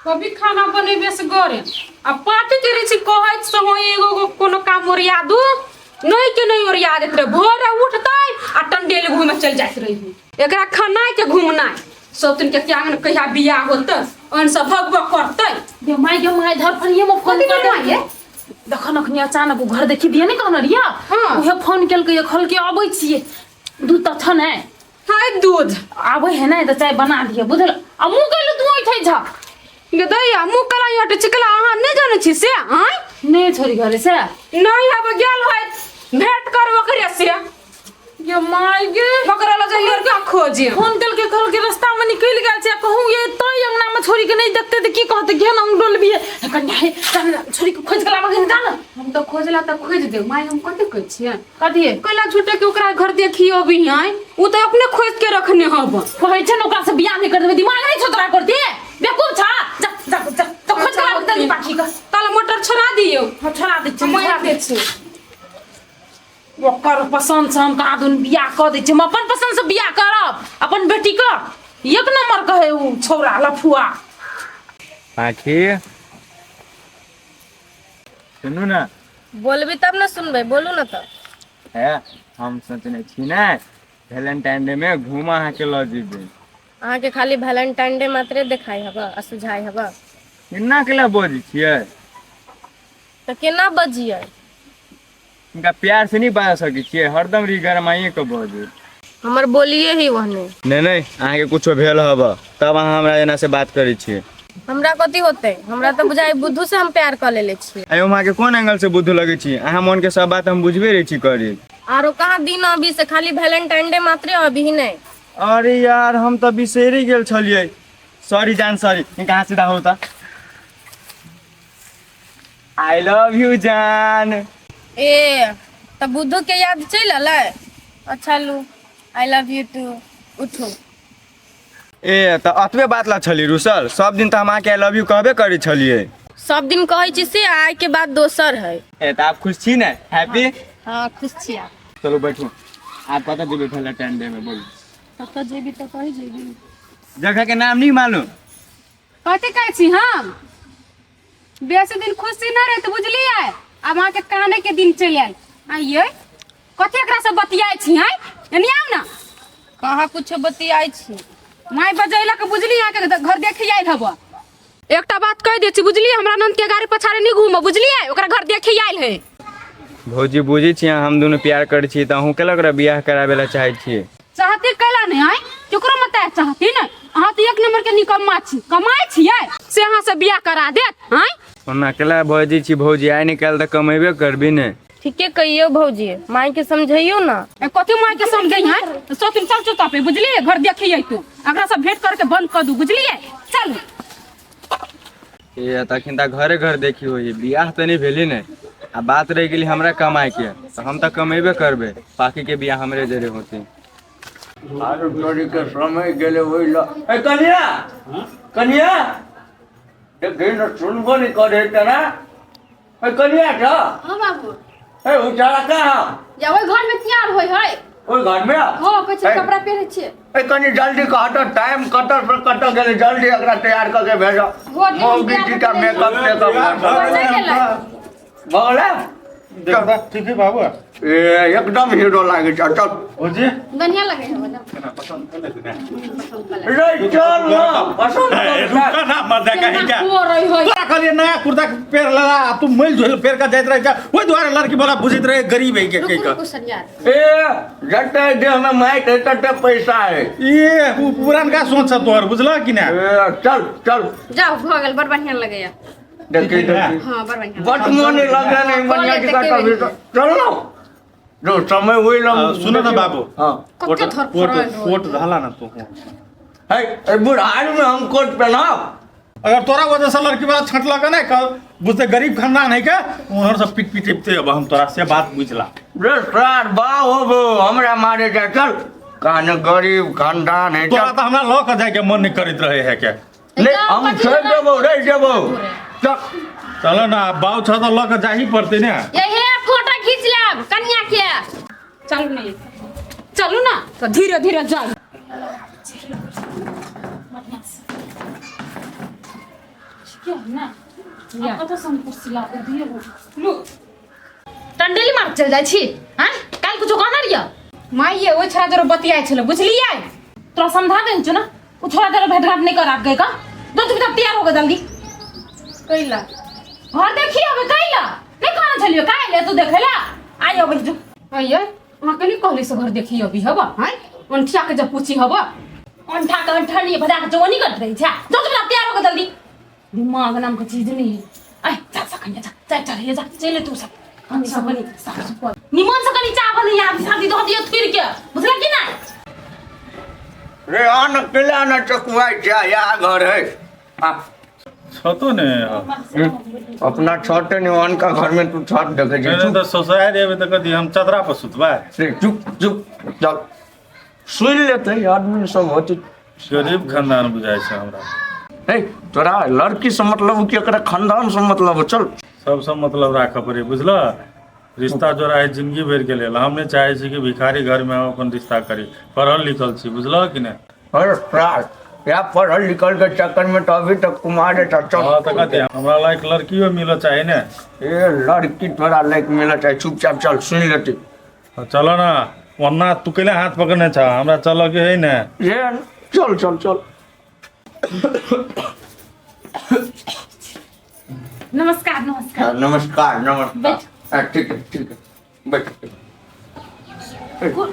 कभी खाना बनेबे से गरे आ पार्टी के रहै छी कहैत से हो एगो एगो कोनो काम ओरिया दू नहीं के नहीं ओरिया देत रहे भोरे उठतै आ टंडेल घूमे चल जाइत रही एकरा खाना के घूमनाइ सब दिन के आंगन कहिया बियाह होतै ओहन सब भगबो करतै गे माय गे माय धर फनिये में फोन कथी कर बनवाइए? देखन अखनी अचानक उ घर देखी दिए ने कहने रहिया हाँ। उहे फोन केलकै खल के अबै छियै दूध तऽ छ ने हाय दूध आबै है ने तऽ चाय बना दिए बुझल आ मुँह कैलू तू ऐठै छ गे दैया मुँह कला अट चिकला अहाँ नहि जानै छी से आँय नहि छोड़ी घरे से नहि हब गेल होइत भेंट कर ओकरे से गे माय गे ओकरा लग जाइए क्या खोजे फोन केलकै कहलकै रास्ता में निकलि गेल छै कहूँ ये तय अंगना में छोड़ी के नहीं देखते तऽ की कहते गेल अंग डोलबिए कन्या हे छोड़ी के खोज के लाबऽ जा ने हम तऽ खोजला तऽ खोजि देब माय हम कथी कहै छियै कथी कैला झूठे के ओकरा घर देखियो भी आय उ तऽ अपने खोज के रखने हब कहै छै ने ओकरा से बियाह नहि कर देबै दिमाग नहि छौ तोरा करते बेवकूफ छा जा जा जा जा खोज के लाबऽ जल्दी पाखी के ताला मोटर छोड़ा दियौ हम छोड़ा दै छियै हम छोड़ा दै छी ओकर पसंद से हम कहाँ दुन बियाह कऽ दै छियै हम अपन पसंद से बियाह करब अपन बेटी के एक नंबर कहे उ छौड़ा लफुआ पाखी सुनू ने बोलबी तब ने सुनबै बोलू ने तऽ हे हम सोचने छी ने वैलेंटाइन डे में घूम अहाँके लऽ जेबै अहाँके खाली वैलेंटाइन डे मात्रे देखाइ हब आ सुझाइ हब केना केला बजै छियै तऽ केना बजियै हुनका प्यार से नहीं बाज सकै छियै हरदम री गरमाइए के बजै हमर बोलिए ही ओहने नहीं नहीं अहाँके कुछो भेल हब तब अहाँ हमरा एना से बात करै छियै हमरा कथी होतै हमरा तऽ बुझाइ बुद्धू से हम प्यार कऽ लेले छियै आइ हम अहाँके कोन एंगल से बुद्धू लगै छी अहाँ मन के सब बात हम बुझबे रहै छी करी आरो कहाँ दिन अभी से खाली वैलेंटाइन डे मात्रे अभी ही नहीं अरे यार हम तऽ बिसरि गेल छलियै सॉरी जान सॉरी कहाँ सीधा होता I love you जान ए तऽ बुद्धू के याद चलि अलै अच्छा लू I love you two उठू ए तऽ अतबे बात ला छली रुसल सब दिन तऽ हम अहाँके I love you कहबे करै छलियै सब दिन कहै छी से आइ के बाद दोसर है ए तऽ आप खुश छी ने हैप्पी हाँ खुश छी आप चलू बैठू आप कतऽ जेबै वैलेंटाइन डे में बोलू कतऽ जेबी तऽ कही जेबी जगह के नाम नहीं मालूम कथी कहै छी हम बेसी दिन खुशी नहि रहत बुझलियै आब अहाँके काने के दिन चलि आयल आइये कथी एकरा से बतियाइ छी हैं एनी आउ ने कहाँ कुछो बतियाइ छी माय बजैलक बुझली अहाँके घर देखि आयल हब एकटा बात कहि दै छी बुझलियै हमरा नंद के गाड़ी पछाड़े नहि घूमब बुझलियै ओकरा घर देखि आयल है भौजी बुझै छी अहाँ हम दुनू प्यार करै छी तऽ अहूँ केला ओकरा बियाह कराबै लए चाहै छियै चाहते कैला नहीं आय केकरो मत चाहती ने अहाँ तो एक नंबर के निकम्मा छी कमाइ छियै से अहाँ से बियाह करा देत आय ओना केला बजै छी भौजी आइ निकालि तऽ कमेबे करबी ने ठीके कहियौ भौजी माय के समझैयौ ना ए, कथी माय के समझै हैं सो तुम चल चुप पे बुझलिए घर देखिए तू अगरा सब भेंट करके बंद कर दू बुझलिए चल ए तखन तऽ घरे घर देखी होई बियाह तऽ नहि भेली ने आ बात रहि गेली हमरा कमाए के तऽ हम तऽ कमेबे करबै बाकी के बियाह हमरे जरे होते आरो तोरी के समय गेलै ओहि ल ए कनिया कनिया देखी न सुनबो नहीं करे तेरा ए कनिया छ हाँ बाबू ए उचारा कहाँ या ओहि घर में तैयार होय है ओहि घर में हाँ कहै छै ए, कपड़ा पहिरै छियै ए कनी जल्दी कह तऽ टाइम कतऽ से कतऽ गेलै जल्दी एकरा तैयार कऽ के भेजो भोर दिन मौगी जी का मेकअप टेकअप बचै गेलै भऽ गेलै देखा ठीक है बाबू ए एकदम हीरो लागै छ चल भौजी बढ़िया लगे है मतलब केना पसंद कर लेते ना रे चल ना पसंद ए, कर रुका ना मर्दा कहीं का हो रही है तोरा कहलिए नया कुर्ता पेर लगा आ तू मैल झोल पेर के जाइत रहे जा ओहि दुआरे लड़की वाला बुझैत रहे गरीब है के रुकू के रुकू सरिया ए जते देह में माइट है तते पैसा है ये उ पुरानका सोच छ तोहर बुझल कि ना ए चल चल जाओ भऽ गेल बड़ बढ़िया लगैया देखी देखी हाँ बड़ बढ़िया बट मोन लगे नहीं बढ़िया कॉलेज जगह देखे तभी तो चल ना जो समय हुई ना सुनो ना बाबू हाँ कोट कते थर कोट फरल होय। कोट धला ना तू है ए बुढ़ारी में हम कोट पहनाब अगर तोरा वजह से लड़की वाला छटलक ना कल बुझते गरीब खानदान है के उन्हर से पीट पीट अब हम तोरा से बात बुझला रे सार बा हो हमरा मारे जा चल कान गरीब खानदान है तोरा चल तो हमरा लऽ के जाय के मन नहीं करैत रहे है के नहीं हम छोड़ देबो रह देबो चल चलो ना बाऊ छ तऽ लऽ के जाही पड़तै ने यही फोटो खींच लेब कनिया के चलू नहीं चलू ना तो धीरे धीरे जाओ ठीक है ना आब कतऽ से हम कुर्सी लाबै दियौ लू टंडेली मार चल जाइ छी हैं काल्हि कुछो कहने रहियै माय ये ओहि छोरा जरो बतियाइ छलै बुझलियै तोरा समझा देने छौ ना ओ छोरा तेरा भेंट घाट नहीं कर आब गए का दो चुपचाप तैयार हो गए जल्दी कैला घर देखी अबे कैला नहीं कहने छलियो काहे ले तू देखेला आई अबे जो आइए अहाँ के नहीं कहली से घर देखी अभी हब हैं अंठिया के जब पूछी हब अंठा के अंठा नहीं भजा के जवानी करत रही छा जो चुपचाप तैयार हो गए जल्दी दिमाग नाम के चीज नहीं है आय जा जा कन्या जा जा चल जा चले तू सब कनी सब बनी साफ सुफ कर निमन से कनी चाह बनी यहाँ शादी दो दियो फिर के बुझला कि ना रे आन केला न चकुआ जा या घर है आ, छतो ने अपना छत है निवान का घर में तू छत देखे छी नहीं चुप तो ससुराल जेबै तऽ कथी हम चदरा पर सुतबै रे चुप चुप चल सुन लेते आदमी सब होते गरीब खानदान बुझाइ छै हमरा हे तोरा लड़की से मतलब कि एकरा खानदान से मतलब चल सबसँ मतलब राखऽ पड़ै बुझलह रिश्ता जोड़ा है जिंदगी भरि के लेल हम नहि चाहै छी कि भिखारी घरमे हम अपन रिश्ता करी पढ़ल लिखल छी बुझलह कि नहि अरे प्राण या पढ़ल लिखल के चक्कर में तो अभी तक कुमार है चल हँ तऽ कथी हमरा लायक लड़कियो मिलऽ चाही ने ए लड़की तोरा लायक मिलऽ चाही चुपचाप चल सुन लेती हँ, चलऽ ने ओना तू कैला हाथ पकड़ने छह हमरा चलऽ के है ने ये चल चल चल नमस्कार नमस्कार हाँ, नमस्कार नमस्कार हाँ, ठीक है ठीक है बैठ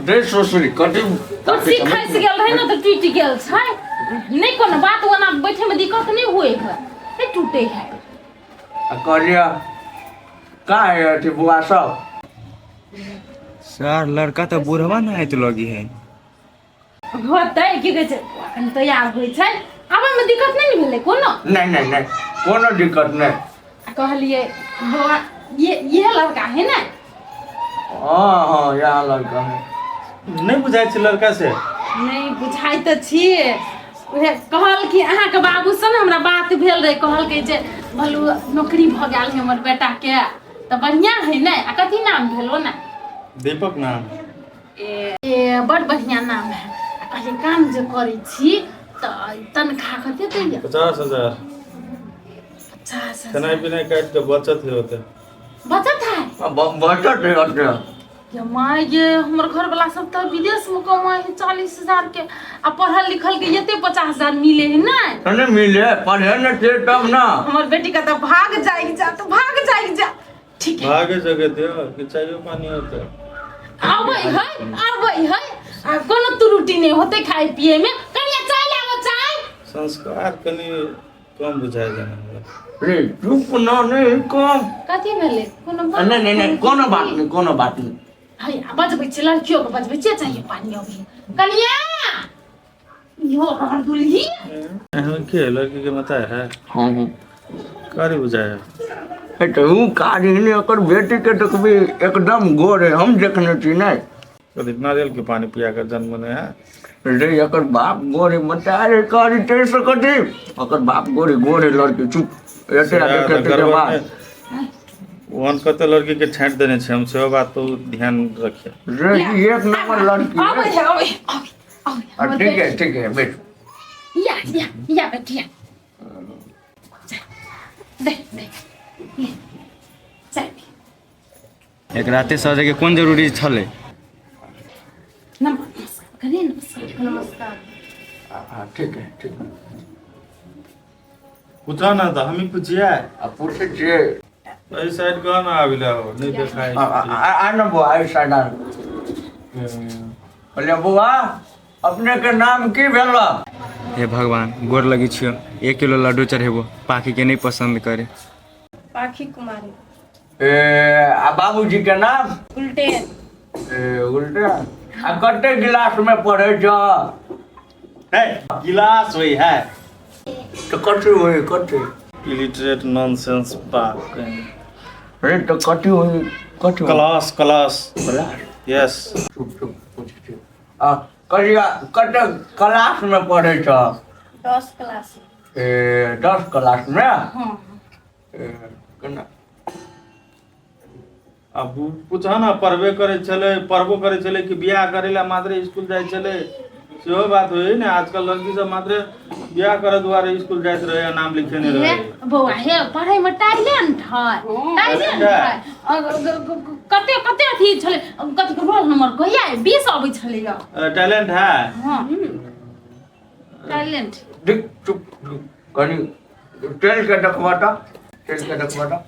रे ससुरी कथी कुर्सी खसि गेल रहै ने तऽ टूटि गेल छै नहि कोनो बात ओना बैठे में दिक्कत नहि होइ है नहि टूटे है आ कहलियै का है अथी बुआ सब सर लड़का तऽ बुढ़वा ना आइत लगी है होतै की कहै छै कनि तैयार होइ छै आबैमे दिक्कत नहि ने भेलै कोनो नहीं नहीं नहीं कोनो दिक्कत नहीं आ कहलियै बौआ ये ये लड़का है ने हाँ हाँ यहाँ लड़का है नहि बुझाइ छै लड़का से नहि बुझाइ तऽ छियै उएह कहल कि अहाँके बाबूसँ ने हमरा बात भेल रहै कहलकै जे भलू नौकरी भऽ गेल है हमर बेटाके तऽ बढ़िआँ है ने आ कथी नाम भेलो ने दीपक नाम ए बड़ बढ़िआँ नाम है आ कहलियै काम जे करै छी तऽ तनख्वाह कते दैया 50,000। 50,000। खेनाइ पिनाइ काटि कऽ बचत है होतै। बचत है। बचत है होतै। ये माय ये हमर घर वाला सब तऽ विदेश में कमाइ है 40,000 के आ पढ़ल लिखल के एते 50,000 मिले है ना। नहीं मिले पढ़े न थे तब ना। हमर बेटी का तऽ भाग जाई जा तो भाग जाई जा। ठीक है भागे जगह दियो कि चाहियो पानी होतै। आबै है आबै है आ कोनो त्रुटि नहि होतै खाय पिए में। कनिया चाय लाबो चाय। संस्कार कनि कम बुझाइ जेना हमरा। रे चुप न नहीं कम। कथी भेलै कोनो बात? नहीं नहीं नहीं कोनो बात नहीं कोनो बात नहीं। है आ बजबै छी लड़कियो के बजबै छियै चाहिए पानी अभी। कनिया इहो हमर दुल्ही। एहन के लड़की के मता है? हाँ हाँ कारी बुझाइ है। तो ऊ कारी ने ओकर बेटी के देखबी एकदम गोर है हम देखने छी नहीं। कभी नारियल के पानी पिया कर जन्म ने है। रे एकर बाप गोरे मता रे कारी ते सकती ओकर बाप गोरे गोरे लड़की चुप एते देखे के बाद ओहन कते लड़की के छांटि देने छै हम सेहो बात तो ध्यान रखिए। रे ई एक नंबर लड़की है। आबै है आबै आबै आबै। ठीक है ठीक है बैठ। या या या बेटिया दे दे ले चाय पी। एक राते सजे के कोन जरूरी छलै? नमस्कार करिए नमस्कार। नमस्कार। हाँ ठीक है ठीक है। पूछो ना तो हम ही पूछिए। आ पूछे छियै। एहि साइड कह ना आबिला हो नहीं देखाय। आ न बुआ एहि साइड आ। बोलिए बुआ अपने के नाम की भेल? हे भगवान गोर लगी छियो 1 किलो लड्डू चढ़ेबो पाखी के नहीं पसंद करे। पाखी कुमारी। ए आ बाबूजी के नाम? गुलटेन। ए गुलटेन। आ कते गिलास में पढ़े छ? है गिलास होई है। तो कथी होई कथी? इलिटरेट नॉनसेंस बात कहीं। रे तो कथी होई कथी? Class class class. यस। चुप चुप पूछ छी। आ कहिया कते क्लास में पढ़े छ? 10 क्लास। ए 10 क्लास में? हाँ। ए केना अब पूछा ना पढ़बे करे छलै पढ़बो करे छलै कि बियाह करे ला मात्रे स्कूल जाइ छलै सेहो बात होइ ने। आजकल लड़की सब मात्र बियाह करे दुआरे स्कूल जाइत रहे आ नाम लिखेने हे रहे। बौआ, हे पढ़ै में टैलेंट है, टैलेंट है। कते कते अथी छलै, कथी के रोल नंबर कहिया 20 अबै छलै यौ। टैलेंट है। हाँ, टैलेंट। देख, चुप चुप, कनी चलि के देखबऽ तऽ, चलि के देखबऽ तऽ।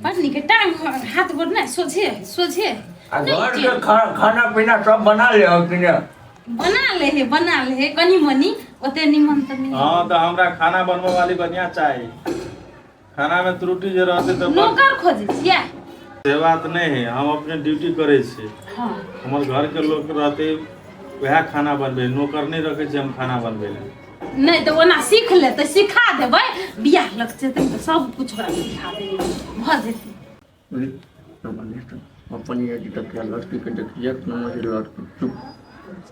बड़ नीक टांग हाथ गोड़ नहि सोझे है, सोझे है। आ घर के खाना पीना सब बना ले हो कि ने? बना ले हे, बना ले हे कनी मनी, ओते निमन तऽ नहि। हाँ, तऽ हमरा खाना बनबै वाली बढ़िया चाही। खाना में त्रुटि जे रहतै तऽ नौकर खोजै छियै? से बात नहि है, हम अपने ड्यूटी करै छी। हमर घर के लोग रहते वएह खाना बनबै, नौकर नहि रखै छी हम खाना बनबै लए। नहि तऽ ओना सीख लेतै, सिखा देबै। बियाह लग जेतै तऽ सब कुछ ओकरा सिखा देबै, भऽ जेतै। अपन ये देखिए लड़की के, देखिए एक नंबर की लड़की। चुप,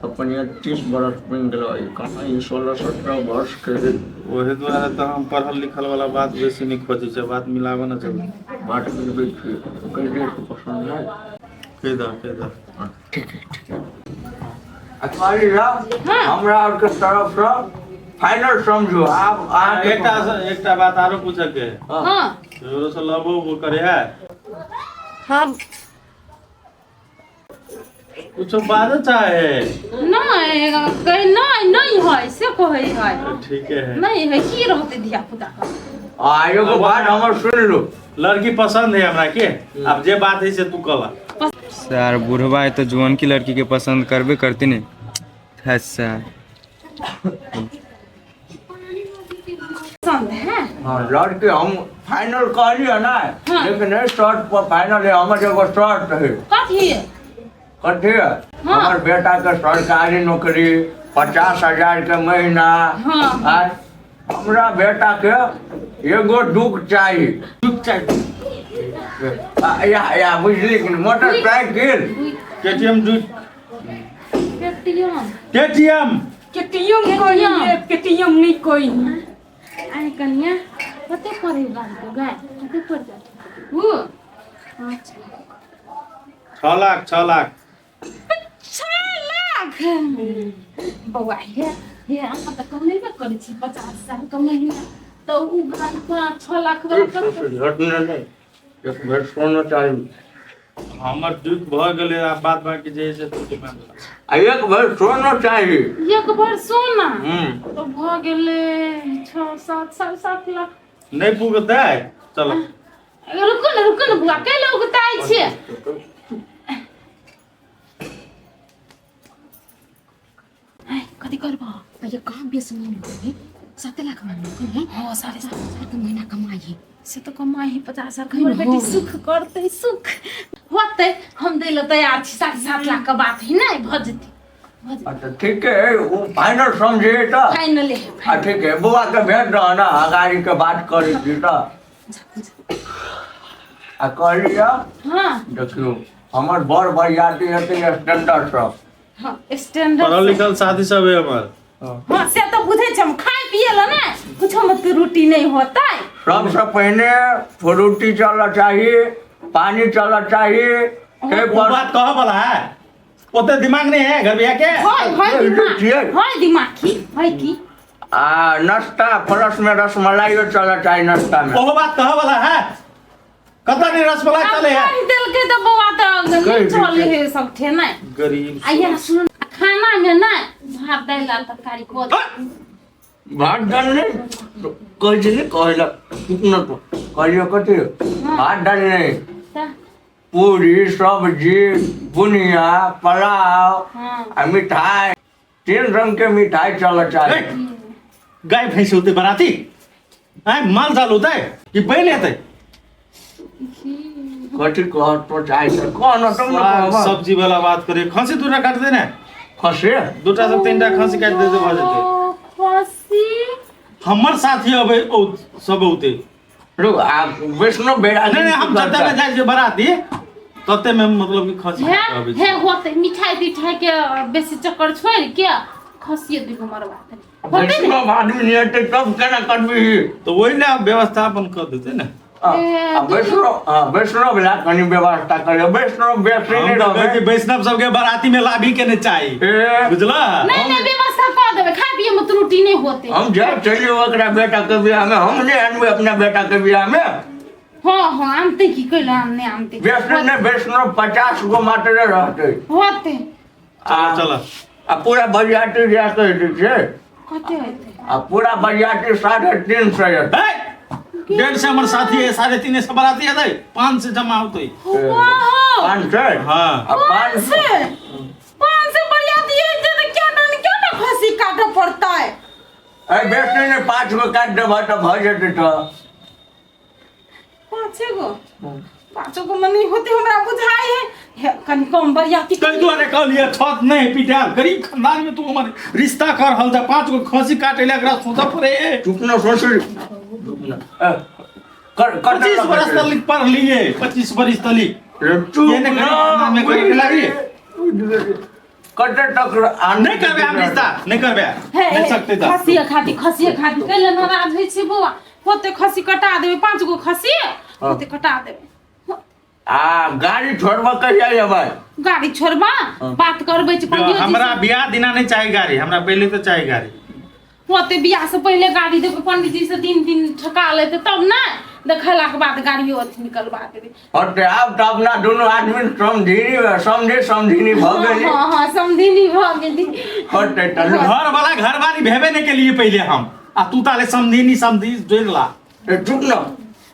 अपन ये 30 बरस बनि गेलो, कहाँ ई 16-17 वर्ष के है। ओहि दुआरे तऽ हम पढ़ल लिखल वाला बात बेसी नहि खोजै छियै, बात मिलाबऽ ने चलू। बात मिलबै छी, कहि दे पसंद है। कहि दह, कहि दह। ठीक है, ठीक है। आ कहली रह, हमरा आरके तरफसँ फाइनल समझू आब अहाँके। एकटा एकटा बात आरो पूछऽ के है। हाँ। ककरो से लवो वो करे है? हाँ। कुछो बाजऽ चाहे? नहि कहै, नहि नहि है से कहै है। ठीके है। नहि है, की रहतै धिया पुता के। आ एगो बात हमर सुनि लू। लड़की पसंद है हमरा के, अब जे बात है से तू कहला। सर, बुढ़वा है तो जुआन की लड़की के पसंद करबे करती ने। है सर। पसंद है। हाँ, लड़की हम फाइनल कहलियै ना, लेकिन एहि शर्त पर फाइनल है। हमर एगो शर्त है। कथी? कथी है? हमर बेटा के सरकारी नौकरी, 50,000 के महीना। आय, हमरा बेटा के एगो दुख चाही। दुख चाही। आ, या या बुझली कि मोटरसाइकिल। केटीएम दू। पेटीएम। केटीएम। केटीएम कोई है, केटीएम नहीं कोई। आइ कनिया, कते पढ़े लागतो गाय, कते पढ़ जात उ? अच्छा। 6 लाख, 6 लाख। 6 लाख? बौआ, हे हे, अहाँ तऽ कमेबे करै छी 50,000 के महीना, तऽ उ गाड़ी 5-6 लाख वाला कते? घटना नहि, एक भरि सोना चाही। हमर दुख भऽ गेलै, आब बात बाकी जे है से तू डिमांड। आ एक भरि सोना चाही। एक भर सोना? हम्म। तऽ भऽ गेलै 6, 7, 7.5 लाख। नहि पुगतै, चलो। रुकू ने, रुकू ने बुआ, कैले उगताइ छियै? कथी करबह भैया? कहाँ बेस नहीं है, 7 लाख मांगलो है। हाँ, 7.5 हजार के महीना कमाई है। से तऽ कमाइ है 50,000 के, हमर बेटी सुख करतै, सुख होतै। हम दै लए तैयार छी। 7.5 लाख के बात है, नहि भऽ जेतै, भऽ जेतै। अच्छा, ठीक है, ओ फाइनल समझे तऽ। फाइनले है। आ ठीक है, बौआ के भेज दह ने, अगाड़ी के बात करै छी तऽ। आ कहलियै, देखियौ, हमर बड़ बरियाती हेतै स्टैंडर्ड सब। हाँ, स्टैंडर्ड। पढ़ल लिखल शादी सब है हमर। हाँ, से तऽ बुझै छी हम। खाय पिए लए ने कुछो में त्रुटि नहीं होतै। सबसँ पहिने फ्रूटी चलऽ चाही, पानी चलऽ चाही, ताहि वो पर बात कह वाला है, ओते दिमाग नहीं है घर बियाह के। है, है दिमाग। छियै। है दिमाग की, है की। आ नाश्ता प्लस में रसमलाइयो चलऽ चाही नाश्ता में। ओहो बात कह वाला है, कत नहीं रसमलाई चले है। कहि देलकै तऽ बौआ तऽ नहि कहि चले देलकै। है सब ठे नहि। गरीब। आ यहाँ सुन, खाना में ना भात दालि आ तरकारी कऽ दे। भात दालि नहि कहै छै ने, कहलक चुप न तू। कहलियो कथी? भात दालि नहि। तऽ? पूरी, सब्जी, बुनिया, पुलाव आ मिठाई, तीन रंग के मिठाई चलऽ चाही। गाय भैंस होते बराती आय, माल जाल होता है कि बैल हेतै? कथी कहत तो चाहे से कह न, तब न साग कहब। सब्जी वाला बात करे, खसी दूटा काट दे ने। खसे? दूटा से तीनटा खसी काटि दे, भऽ जेतै। ओ, खसी? हमर साथी अबै सब औते। रुक, आ वैष्णव बेड़ा। नहीं नहीं, हम जते में जाइ छियै बराती तते में मतलब कि खसी हे काटि अबै हे छै। होतै मिठाई तिठाई के बेसी चक्कर छोड़ि के खसिए दुगो मरवा देबै, होतै ने? वैष्णव आदमी नहीं हेतै तब केना करबही? तऽ ओहि ने व्यवस्था अपन कऽ देतै ने। आ वैष्णव, हँ, वैष्णव ला कनि व्यवस्था करियौ, वैष्णव बेसी हम नहि तऽ कहै छी रहबै। वैष्णव सबके बराती में लाभी के नहि चाही। ए, बुझला? नहीं नहीं, व्यवस्था कऽ देबै, खाय पिए में त्रुटि नहीं होते। हम जाए चलियो ओकरा बेटा के बियाह में, हम नहीं आनबै अपना बेटा के बियाह में। हाँ हाँ, आनते की कैला, आम नहीं आनते। वैष्णव नहीं, वैष्णव 50 गो मात्र रहते। होते। आ चलो। आ पूरा बरियाती जाके जे छै। कते हेतै? आ पूरा बरियाती 350 हेतै। 150 हमर साथी है, 350 बराती हेतै, 500 जमा होतै। वाह। 500? हाँ। आ 500। 500 बरियाती हेतै तऽ क्या ना क्या ना खस्सी काटऽ पड़तै। अरे बेसी नहि, 5 गो काटि देबह तऽ भऽ जेतै। तऽ पाँचे गो, पाँचो गो में नहीं होते हमरा बुझाई है, हे, कनि कम बरियाती। ताहि दुआरे कहलियै छत नहि पिटायल। गरीब खानदान में तू हमर रिश्ता कर रहल छ, 5 गो खस्सी काटे ले एकरा सोचऽ पड़े। चुप न सोच, चुप न। ए, कर कर। 25 बरस तक पढ़लिए, 25 बरस तक। चुप। ये ने गरीब खानदान में करे लागी। कते तक आ नहीं करबे हम रिश्ता, नहीं करबे। हे, नहीं सकते तऽ। खस्सी खाती, खस्सी खाती कैले नाराज होइ छी बौआ? होते, खस्सी कटा देबै, 5 गो खस्सी होते, कटा देबै। आ गाड़ी छोड़बऽ कहिया जेबै? गाड़ी छोड़बा बात करबै छी पंडियो जी हमरा से। बियाह दिना नहीं चाही गाड़ी, हमरा पहले तो चाही गाड़ी। होते, बियाह से पहिले गाड़ी देबै। पंडित जी से दिन दिन ठका लेते तब ने देखेलाके बाद गाड़ियो अथी निकलवा देबै। होते, आब तऽ अपना दुनू आदमी समझिनी समझे समझिनी भऽ गेली। हाँ हाँ, समधिनी भऽ गेली। होते तऽ घर वाला घरवाली भेबे नहीं के लिए पहले हम आ तू ताले समझिनी समझी जोड़ ला। ए, चुप न।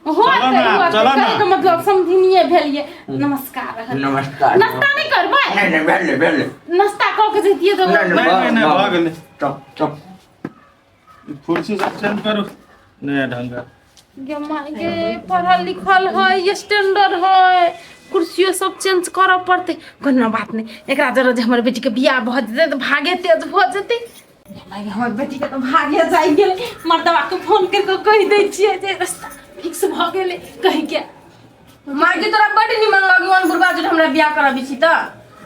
होते। चलो ना, होते। चलो ना। कहैके मतलब समधिनिये भेलियै। नमस्कार। नमस्कार। नाश्ता नहि करबै? नहि नहि, भेलै भेलै। नाश्ता कऽ के जैतियै तऽ। नहि। नहीं, नहीं, नहीं, भऽ गेलै। चुप चुप। कुर्सी सब चेंज करू नया ढंग का। गे माय गे, पढ़ल लिखल है, स्टैंडर्ड है, कुर्सियो सब चेंज करऽ पड़तै। कोनो बात नहि, एकरा जरूर जे हमर बेटीके बियाह भऽ जेतै तऽ भागे तेज भऽ जेतै। गे माय गे, हमर बेटीके तऽ भागे जाइ गेलै। मर्दबाके फोन करि कऽ कहि दै छियै जे रास्ता फिक्स भऽ गेलै कहिके। माय के तोरा बड निमन लगी ओन बुढ़बा जोड़े हमरा बियाह कराबी छी तऽ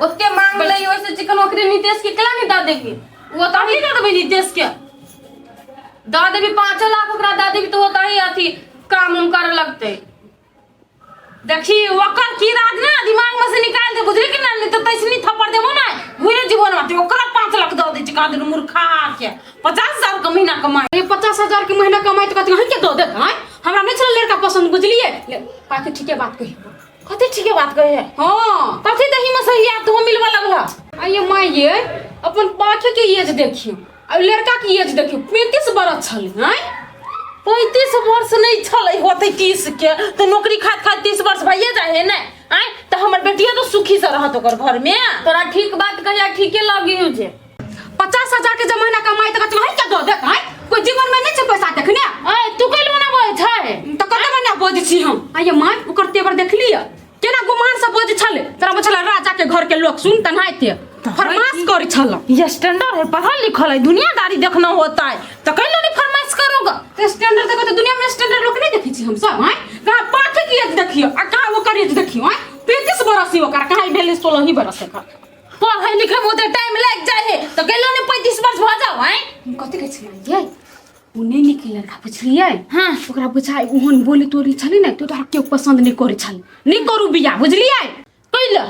ओते मांग लै, ओइसे चिकन ओकरे नितेश के केला नहीं दऽ देबी? ओ तऽ अहीं दऽ देबै नितेश के। दऽ देबी, 5 लाख ओकरा दऽ देबी तऽ ओतही अथी काम उम करऽ लगतै। देखी, ओकर की राज ना दिमाग में से निकाल दे, बुझली कि ना? नहीं तो तैसनी थप्पड़ देबो ना, हुए जीवन में। ओकरा 5 लाख दऽ दै छी कहाँ दिन मूर्खा के, 50,000 के महीना कमाए। ये 50,000 के महीना कमाई तऽ कथी अहीं के दऽ देत? आँय, हमरा नहि छलै लड़का पसन्द, बुझलियै? ले, बाकी ठीके बात कही। कथी ठीके बात कहे? हाँ। कथी दही में सही आब तो मिलवा लगला? आइए माय, ये अपन पाखे के एज देखियौ आ लड़का के एज देखियौ, 35 बरस छलै। आँय? 35 वर्ष नहीं छलै, होतै 30 के तऽ नौकरी खात खात 30 वर्ष भइए जाइ है ने। आँय, तऽ हमर बेटियो तऽ सुखी से रहत ओकर घर में। तोरा ठीक बात कहिया ठीके लगी हो जे। 50,000 के जब महीना कमाई तऽ कथी अहीं के दऽ देत? आँय, कोई जीवन में नहि छै पैसा देखने। आँय, तू कैल मना बजै छै? तऽ कते महीना बजै छी हम? आइए माय, ओकर तेवर देखलियै केना गुमान से बजै छलै? तोरा बुझल राजा के घर के लोग सुन तनाइते फरमाइश करै छल। ये स्टैंडर्ड है, पढ़ल लिखल है, दुनियादारी देखना होता है तो कैलो नहीं फरमाइश करोगा? तऽ स्टैंडर्ड देखो तऽ दुनिया में स्टैंडर्ड लोग नहीं देखै छी हम सब। आँय, कहाँ पाखे के एज देखियौ आ कहाँ ओकर एज देखियौ? आँय, 35 बरस ही ओकर, कहाँ भेलै 16 ही बरस एकर। पढ़ै लिखै में ओते टाइम लागि जाइ है तऽ कैलो नहीं 35 वर्ष भऽ जाओ? आँय? हम कथी कहै छियै यै, ओ नहि नीक लड़का, बुझलियै? हाँ। ओकरा बुझाइ ओहन बोली तोली छलै ने तऽ तोरा केओ पसन्द नहि करै छलै। नहि करू बियाह, बुझलियै? कैला?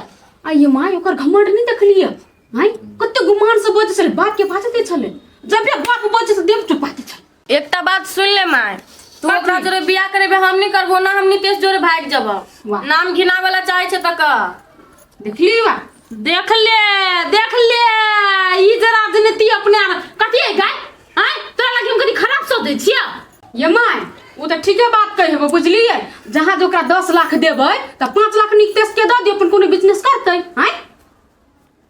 आइए माय, ओकर घमंड नहि देखलियै? आँय, कते गुमान से बजै छलै, बात के बाजते छलै, जबे बाप बजै छलै देव चुपाते छलै। एकटा बात सुन ले माय, तू ओकरा जोरे बियाह करेबे, हम नहीं करबो ना, हम नितेश जोरे भागि जेबो। वाह। नाम घिनावे ला चाहे छै तऽ कह। देखली बा? देख ले, देख ले, ई जे राजनीति अपने कथी है गाय? आँय, तोरा लागी हम कथी खराब सोचै छियै? ये my, ओ तऽ ठीके बात कहि हेबो, बुझलियै? जहाँ जे ओकरा 10 लाख देबै तऽ 5 लाख नितेश के दऽ दियौ, अपन कोनो बिजनेस करतै। आँय?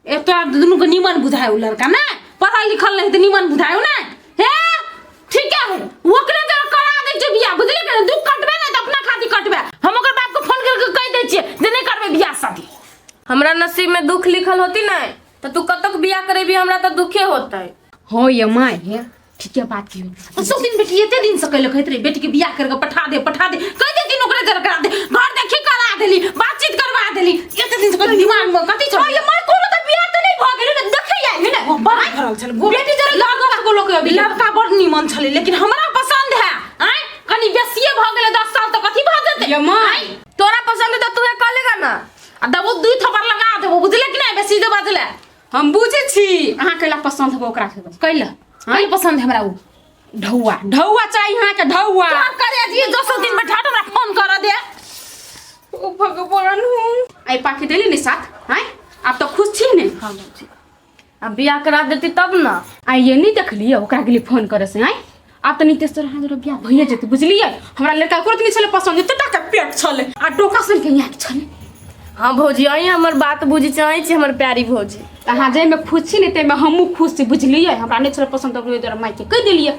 ए, तोरा दुनू के नीमन बुझाय उ लड़का ने, पढ़ल लिखल नहीं तऽ नीमन बुझाय ने। हे, ठीक है, ओकरे जरा करा दै छियै बियाह, बुझलियै कि नहि? दुख कटबे नहि तऽ अपना खातिर कटबे। हम ओकर बाप के फोन करके कहि दै छियै जे नहि करबै बियाह शादी। हमरा नसीब में दुख लिखल होती ने तऽ तू कतक बियाह करेबी, हमरा तऽ दुखे होतै। हाँ ये my, हे, ठीके बात कहियो। सब दिन बेटी एते दिन से कहले कहैत रही बेटी के बियाह करके पठा दे, पठा दे। कह दे दिन ओकरे जरा करा दे, घर देखी करा देली, बातचीत करवा देली। एते दिन से कहली, दिमाग में कथी छल? ये my, कोनो तऽ बियाह तऽ नहि भऽ गेलै ने, देखै आइ ने। बड़ भरल छल बेटी जरा लड़का को लोग अभी। लड़का बड़ नीमन छलै, लेकिन हमरा पसंद है। आँय, कनी बेसिए भऽ गेलै 10 साल तऽ कथी भऽ जेतै? ये माँ तोरा पसंद है तो तू कर लेगा ना। आ दबो दुई थप्पड़ लगा देबो, बुझले कि नहीं? बेसी जे बाजले हम बुझे छी अहाँ कैला पसंद होबो ओकरा से कैला कैला पसंद है हमरा उ ढौआ ढौआ चाही अहाँ के ढौआ। तोहर करे जी दोसर दिन बैठा हमरा फोन कर दे। ओ भगवान हूँ आई पाखी देली ने साथ हैं, आप तो खुश छी ने? हां भौजी अब बियाह करा देती तब ना। आई ये नहीं देखलिए ओकरा के लिए फोन करे से। आई आब तऽ नीतीश तोरा हाथ बियाह भइए जेतै, बुझलियै? हमरा लड़का एको रत्ती नहि छलै पसन्द, एते टा के पेट छलै आ डोका सन के यहाँ छलै। हाँ भौजी अहीं हमर बात बुझी चाहै छी हमर प्यारी भौजी। अहाँ जाहिमे खुश छी ने ताहिमे हमहूँ खुश छी, बुझलियै? हमरा नहि छलै पसन्द तऽ ओहि दुआरे मायके कहि देलियै।